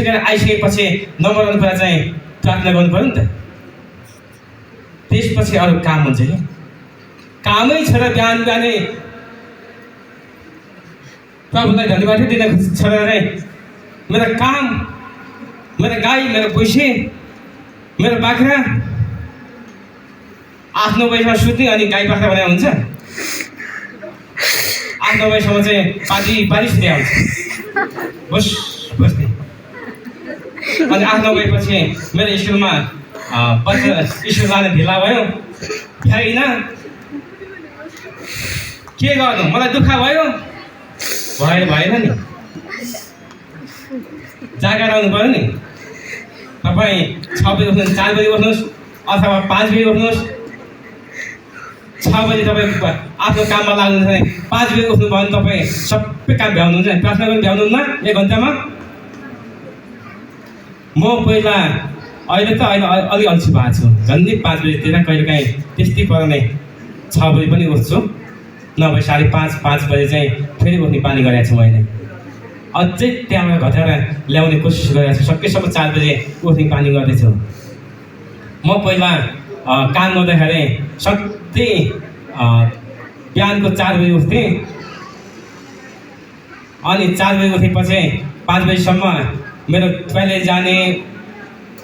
गरेर आइसकेपछि नम्बर 1 कुरा चाहिँ प्रार्थना गर्नु पर्यो नि त। त्यसपछि अरू काम हुन्छ कि कामै छोडेर बिहान बिहानै प्रभुलाई धन्यवाद दिन छोडेर मेरो काम, मेरो गाई, मेरो भैँसी, मेरो बाख्रा 8-9 बजीसम्म सुत्ने अनि गाई बाख्रा बनाए हुन्छ। 8-9 बजीसम्म चाहिँ पारी सुते आउँछ बस्ने। अनि 8-9 बजेपछि मेरो स्कुलमा बच्चा स्कुल जाने ढिला भयो, भ्याइन के गर्नु, मलाई दुःख भयो भएन नि, जागा आउनु पऱ्यो नि। तपाईँ 6 बजी उठ्नुहोस्, 4 बजी उठ्नुहोस् अथवा 5 बजी उठ्नुहोस्। 6 बजी तपाईँ आफ्नो काममा लाग्नुहुन्छ भने 5 बजी उठ्नु भयो भने तपाईँ सबै काम भ्याउनुहुन्छ। प्रार्थना गर्नु भ्याउनुहुन्न 1 घन्टामा? म पहिला अहिले अलि अल्छी भएको छु, झन्डै 5 बजीतिर कहिलेकाहीँ त्यस्तै पर्ने 6 बजी पनि उठ्छु, नभए 5:30-5 बजी चाहिँ फेरि उठ्ने बानी गरेको छु मैले। अझै त्यहाँबाट घटेर ल्याउने कोसिस गरेको छु, सकेसम्म 4 बजी उठ्ने बानी गर्दैछु। म पहिला काम गर्दाखेरि सधैँ बिहानको 4 बजी उठ्थेँ। अनि 4 बजी उठेपछि 5 बजीसम्म मेरो टोइलेट जाने,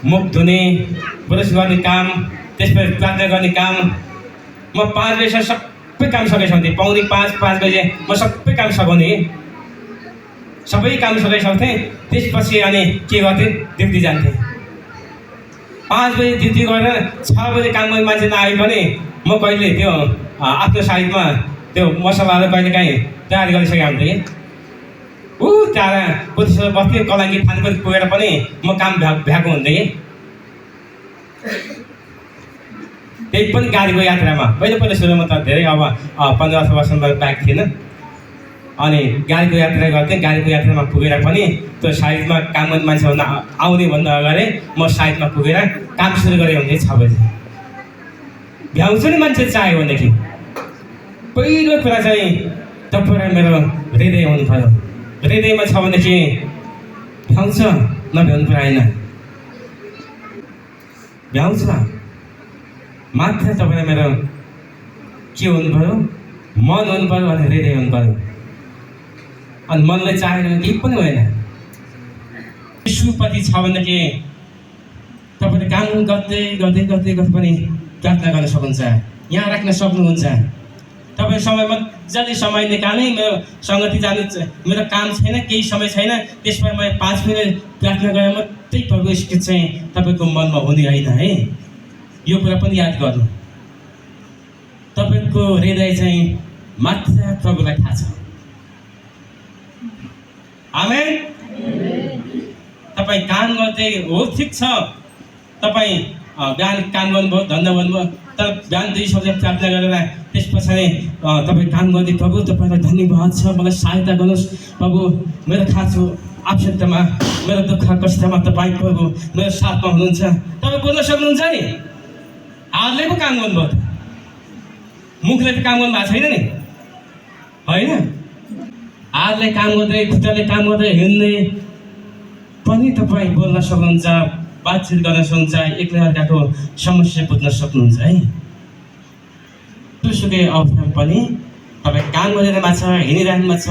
मुख धुने, ब्रस गर्ने काम, त्यसपछि प्रार्थना गर्ने काम, म 5 बजीसम्म सबै काम सकिसक्थेँ। 4:45-5 बजे म सबै काम सघाउने, सबै काम सकिसक्थेँ। त्यसपछि अनि के गर्थेँ, ड्युटी जान्थेँ। 5 बजी ड्युटी गरेर 6 बजी काम गर्ने मान्छे नआए पनि म कहिले त्यो आफ्नो साइडमा त्यो मसलाहरू कहिलेकाहीँ तयारी गरिसकेको हुन्थेँ। त्यहाँ बुद्धिस्ट बस्थेँ, कलाङ्गी फानगढी पुगेर पनि म काम भ्याएको हुन्थेँ। त्यही पनि गाडीको यात्रामा पहिला सुरुमा त धेरै अब 15 वर्षसम्म बाइक थिएन। अनि गाडीको यात्रा गर्थेँ। गाडीको यात्रामा पुगेर पनि त्यो साइडमा काम गर्ने मान्छेभन्दा आउनेभन्दा अगाडि म साइडमा पुगेर काम सुरु गरेँ हुन्थेँ 6 बजी। भ्याउँछु नि मान्छे चाह्यो भनेदेखि पहिलो कुरा चाहिँ तपाईँ मेरो हृदय हुनु पऱ्यो। हृदयमा छ भनेदेखि भ्याउँछ, नभ्याउनु पऱ्यो होइन, भ्याउँछ मात्र। तपाईँलाई मेरो के हुनु पऱ्यो, मन हुनु पऱ्यो भने हृदय हुनु पऱ्यो। अनि मनलाई चाहेन भने केही पनि होइन। सुपति छ भनेदेखि तपाईँले काम गर्दै पनि प्रार्थना गर्न सक्नुहुन्छ, यहाँ राख्न सक्नुहुन्छ। तपाईँ समय मजाले समय निकाल्ने, मेरो सङ्गति जानु मेरो काम छैन, केही समय छैन, त्यसमा म 5 मिनट प्रार्थना गरेर मात्रै प्रभु स्थित चाहिँ तपाईँको मनमा हुने होइन है। यो कुरा पनि याद गर्नु, तपाईँको हृदय चाहिँ मात्र प्रभुलाई थाहा छ। आमेन। तपाईँ काम गर्दै हो, ठिक छ, तपाईँ बिहान काम गर्नुभयो, धन्दा गर्नुभयो, तर बिहान 2 शब्द प्रार्थना गरेर त्यस पछाडि तपाईँ काम गर्दै प्रभु तपाईँलाई धन्यवाद छ, मलाई सहायता गर्नुहोस् प्रभु, मेरो थाहा छु आवश्यकतामा, मेरो दुःख कष्टमा तपाईँ प्रभु मेरो साथमा हुनुहुन्छ। तपाईँ बोल्न सक्नुहुन्छ नि, हातले पो काम गर्नुभयो त, मुखले त काम गर्नु भएको छैन नि होइन। हातले काम गर्दै, खुट्टाले काम गर्दै हिँड्ने पनि तपाईँ बोल्न सक्नुहुन्छ, बातचित गर्न सक्नुहुन्छ, एक्लै अर्काको समस्या बुझ्न सक्नुहुन्छ है। सुकै अवस्थामा पनि तपाईँ काम गरिरहेमा छ, हिँडिरहनुमा छ,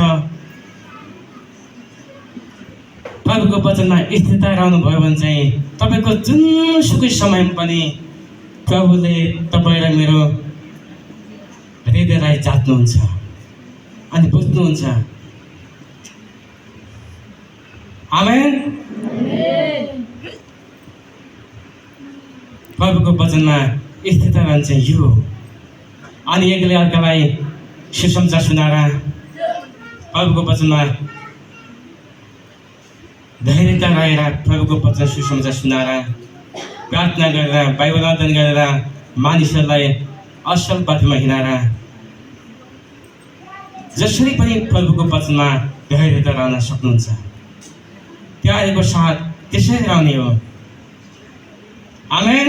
प्रभुको वचनमा स्थिरता रहनु भयो भने चाहिँ तपाईँको जुनसुकै समयमा पनि प्रभुले तपाईँलाई मेरो हृदयलाई जात्नुहुन्छ अनि बुझ्नुहुन्छ। आमेन। प्रभुको वचनमा स्थिरता रहन्छ यो। अनि एकले अर्कालाई सुसमाचार सुनाएर, प्रभुको वचनमा धैर्यता रहेर प्रभुको वचन सुसमाचार सुनाएर, प्रार्थना गरेर, बाइबल अध्ययन गरेर, मानिसहरूलाई असल बाटोमा हिँडाएर, जसरी पनि प्रभुको वचनमा धैर्यता रहन सक्नुहुन्छ। प्यारेको साथ त्यसरी रहने हो। आमेन।